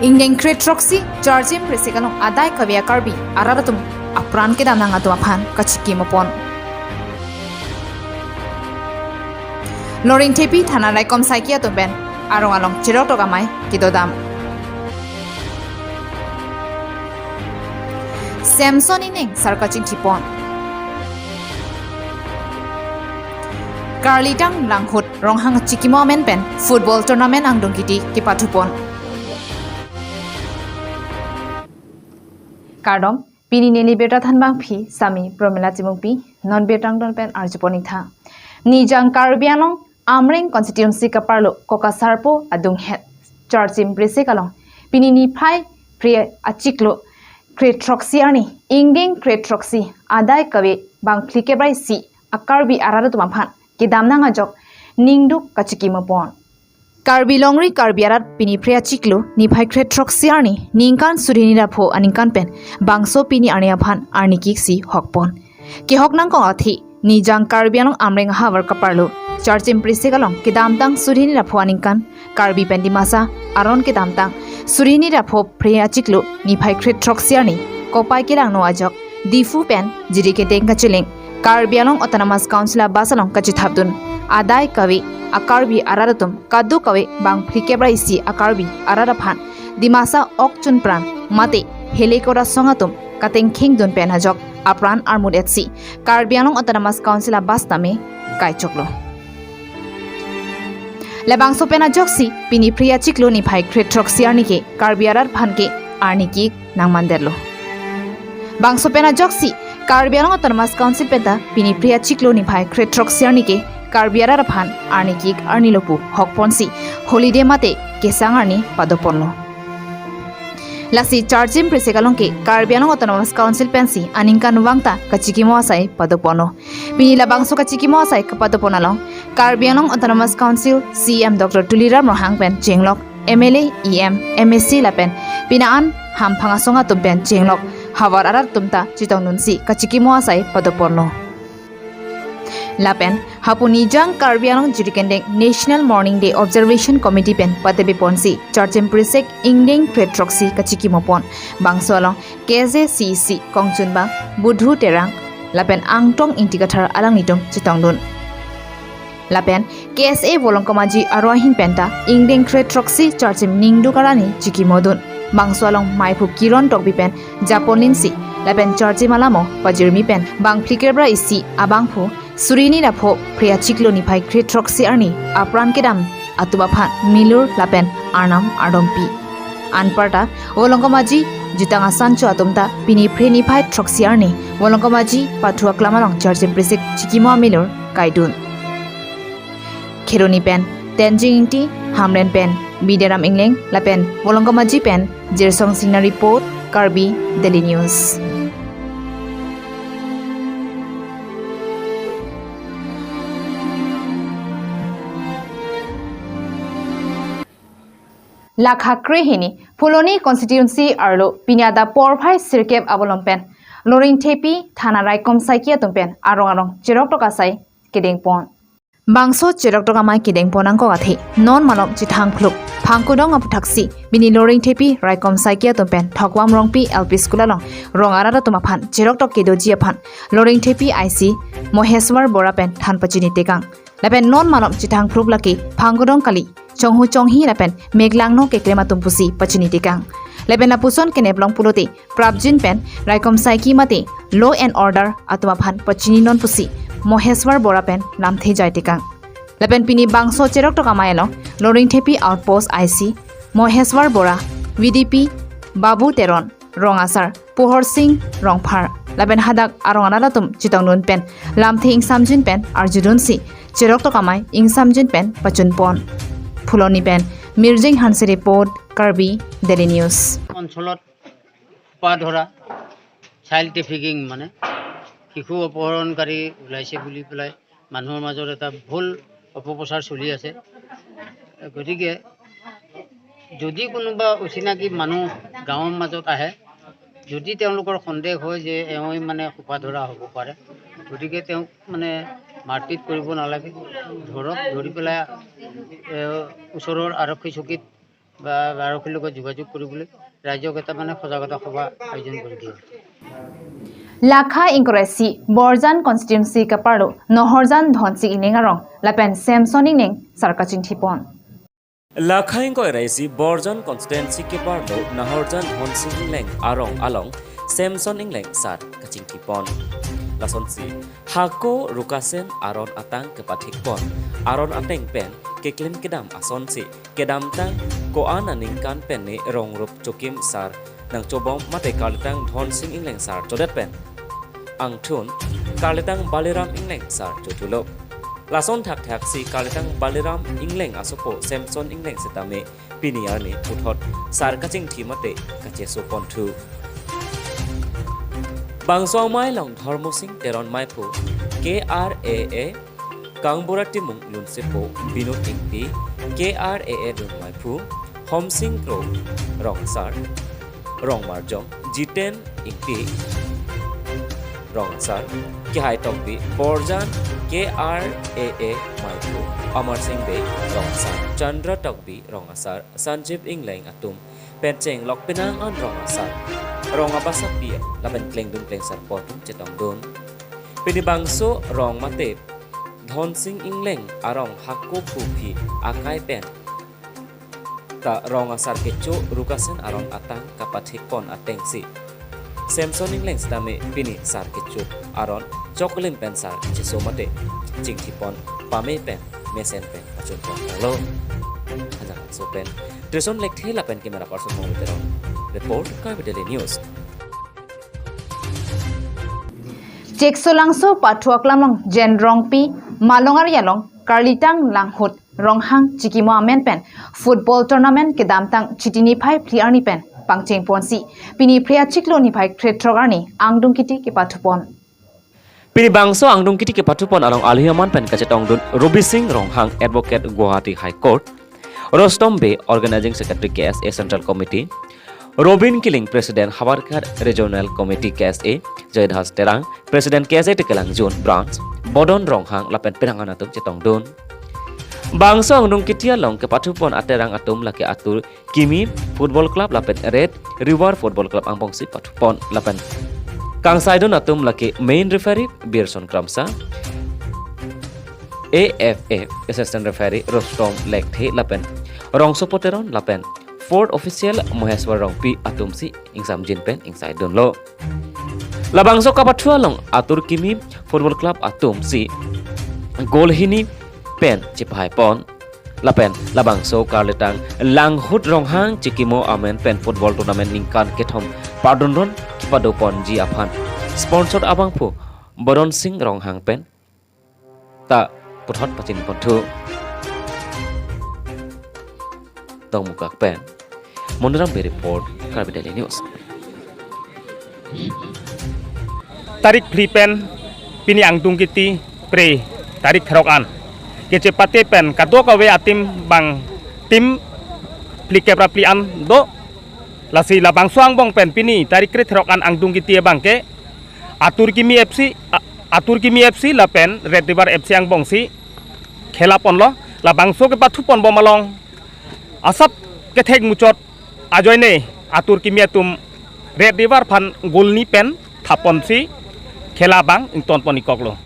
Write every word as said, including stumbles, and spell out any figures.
Ingdeng kre throksi Charchim Phresek along adai kave a-Karbi arat atum apran kedamnang atum aphan kachikimo pon. Loringthepi thana raikom saiki atum pen arong along cheroktok amei kedodam. Samson Eneng sar kachingthipon. Karlitang Langhut Ronghang chikimo amen pen football tournament angdung kiti kepathu pon. Kardom, pini neli birta thanbang phi sami Promila Timungpi, non birta angdon pen arjupon itha. Nijang Karbi Anglong Amreng constituency kaparlo Kokasarpo adunghet Charchim Phresek along pini niphai phre achiklo kre throksi arni, ingdeng kre throksi adai kave bang phlikep ra isi a-Karbi arat atum aphan kedamnang ajok ningduk kachikimo pon. Karbi longri Karbi arat pini phre achiklo niphai kre throksi arni ningkan suri hini ra pho aningkan pen bangso pini arni aphan arni kik si hokpon. Kehok nangkok athe Nijang Karbi Anglong Amreng ahavar kaparlo Charchim Phresek along kedamtang suri hini ra pho aningkan Karbi pen Dimasa aron kedamtang suri hini ra pho phre achiklo niphai kre throksi arni kopai kelangno ajok Diphu pen Jiriketeng kacheleng Karbi Anglong Autonomous Council a-bus along kachethapdun adai kave a-Karbi arat atum kadokave bang phlikep ra isi a-Karbi arat aphan Dimasa ok chunpran mate helekora song atum katengkhingdun pen ajok apran armut etsi Karbi Anglong Autonomous Council a-bus tame kaichoklo. Labangso pen ajoksi pini phre achiklo niphai kre throksi arni ke Karbi arat aphan ke arni kik nangmandetlo. Bangso pen ajoksi Karbi Anglong Autonomous Council penta pini phre achiklo niphai kre throksi arni ke Karbi arat aphan arni kik arni lo pu hokponsi holiday mate kesang arni padoponlo. Lasi Charchim Phresek along ke Karbi Anglong Autonomous Council pensi aningkanvang ta kachikimo asai padoponlo. Pini labangso kachikimo asai kapadopon along Karbi Anglong Autonomous Council C E M Doctor Tuliram Ronghang pen chenglok M L A, E M, M A C lapen pini an hamphang asong atum pen chenglok havar arat atum ta chetongdunsi kachikimo asai padoponlo. Lapen hapu Nijang Karbi Anglong Jiriketeng National Mourning Day Observation Committee pen patebeponsi Charchim Phresek ingdeng kre throksi kachikimo pon. Bangso along K S A C E C kongchunbang Budhu Terang lapen Angtong Ingti Kathar alanglitum chetongdun. Lapen K S A Volongkom Aji aro ahin penta ingdeng kre throksi Charchim ningduk arni chikimodun. Bangso along maiphu Kiron Tokbi pen japonlinsi lapen Charchim alamo pajirmi pen bang phlikep ra isi abangphu suri hini ra pho phre achiklo niphai kre throksi arni apran kedam atum aphan milur lapen arnam ardompi. Anparta Volongkom Aji jutang asancho atum ta pini phre niphai throksi arni Volongkom Aji pathu aklam along Charchim Phresek chikimo amilur kaidun. Kheroni pen Tenzing Ingti, Hamren pen Bidiram Ingleng lapen Volongkom Aji pen Jirsong Singnar report, Karbi Daily News. Lakha kre hini Phuloni constituency arlo pini adap porphai sirkep abolom pen Loringthepi thana raikom saiki atum pen arong arong cheroktok asai kedengpon. Bangso cheroktok amei kedengpon nangkok athe non malom chethang phluk Phangkudong aputhaksi pini Loringthepi raikom saiki atum pen Thokvam Rongpi L P School along rong arat atum aphan cheroktok kedoji aphan Loringthepi I C Moheswar Bora pen than pachini tekang. Lapen non malom chethang phluk lake Phangkudong kali, chonghu chonghi lapen meklangno keklem atum pusi pachini tekang. Lapen lapuson keneplong pulote prapjin pen raikom saiki mate law and order atum aphan pachini non pusi Moheswar Bora pen lamthe jai tekang. Lapen pini bangso cheroktok amei along Loringthepi outpost I C Moheswar Bora, V D P Babu Teron, rong asar Pohor Sing Rongphar lapen hadak arong arat atum chetongdun pen lamthe ingsamjin pen arjudunsi cheroktok amei ingsamjin pen pachunpon. Phuloni pen Mirjing Hanse report, Karbi Daily News. অঞ্চলত খোপা ধৰা, child trafficking, মানে শিশু অপহৰণকাৰী ওলাইছে বুলি পেলাই মানুহৰ মাজত এটা ভুল অপপ্ৰচাৰ চলি আছে। গতিকে যদি কোনোবা অচিনাকি মানুহ গাঁৱৰ মাজত আহে, যদি তেওঁলোকৰ সন্দেহ হয় যে এওঁৱে মানে খোপা ধৰা হ'ব পাৰে, গতিকে তেওঁক মানে মাৰপিট কৰিব নালাগে। ধৰক, ধৰি পেলাই, এ, ওচৰৰ আৰক্ষী চকীত বা বাৰশীৰ লগত যোগাযোগ কৰিবলৈ ৰাইজক এটা মানে সজাগতা সভা আয়োজন কৰি দিয়া হৈছে। Lakha ingkoi ra isi Borjan constituency keparlo Nahorjan Dhonsing Engleng arong lapen Samson Engleng sar kachingthipon. Lakha ingkoi ra isi Borjan constituency keparlo Nahorjan Dhonsing Engleng arong along Samson Engleng sar kachingthipon. Lasonsi hako Rukasen aron atang kepathikpon, aron ateng pen keklem kedam asonsi kedamtang ko-an aningkan pen ne rong rup chokim sar nangchobom mate karlitang Dhonsing Engleng sar chodet pen angthun karlitang Baliram Engleng sar chothulo. Lason thakthak si karlitang Baliram Engleng asopo Samson Engleng setame pini arni puthot sar kachingthi mate kachesoponthu. Bangso amei along Dhormosing Teron maiphu, K R A A Kangbura Timung lunsepo Binod Ingti, K R A A dun maiphu Homsing Kro rong asar, rong marjong Jiten Ingti rong asar, Kehai Tokbi Borjan K R A A maiphu, Amarsing Bey rong asar, Chandra Tokbi rong asar, Sanjib Engleng atum pen chenglok penang an rong asar, rong abasapi lapen klengdun klengsarpo atum chetongdun. Pini bangso rong mate Dhonsing Engleng arong hako phu phi akai pen ta rong asar kecho Rukasen aron atang kapathikpon atengsi Samson Engleng setame pini sar kecho aron choklim pen sar cheso mate chingthipon pame pen mesen pen pachunpon lo. Ajang so pen Trison Lekthe lapen camera person Mongol Teron. Report Karbi Daily News. Cheksolangso pathu aklam along Jen Rongpi, Malong Ari along karlitang Langhut Ronghang chikimo amen pen football tournament kedamtang Chiti niphai phli arni pen pangchengponsi pini phre achiklo niphai krethrok arni angdung kiti kepathupon. Pini bangso angdung kiti kepathupon along alihaman pen kachetongdun Robising Ronghang, Advocate, Guwahati High Court, Rostom Bey, Organizing Secretary K S A Central Committee, Robin Killing, President Howraghat Regional Committee K S A, Joydas Terang, President K S A Tekelangjun Branch, Bodon Ronghang lapen penang an atum chetongdun. Bangso angdung kiti along kepathupon aterang atum lake Atur Kimi Football Club lapen Red River Football Club angbongsi pathupon lapen kangsaidun atum lake main referee Birson Kramsa, A F F assistant referee Rostom Lekthe lapen Rongsopo Teron lapen fourth official Moheswar Rongpi atumsi ingsamjin pen ingsaidunlo. Labangso kapathu along Atur Kimi Football Club atumsi goal hini pen chiphaipon. Lapen labangso karlitang Langhut Ronghang chikimo amen pen football tournament ningkan kethom pardunron kipadoponji aphan sponsor abangphu Boron Sing Ronghang pen ta puthot pachinponthu. Dongmukak pen Mondiram Bey report, Karbi Daily News. Tarik phli pen pini angdung kiti phre tarik throk an kechepate pen kadokave ateam abang team phlikep ra phli an do. Lasi labangso angbong pen pini tarik krethrok an angdung kiti abangke Atur Kimi F C, A-, Atur Kimi F C lapen Red River F C angbongsi khela ponlo. Labangso kepathu ponbom along asap kethek muchot ajoine Atur Kimi atum Red River aphan goal hini pen thaponsi khela abang ingtonpon ikoklo.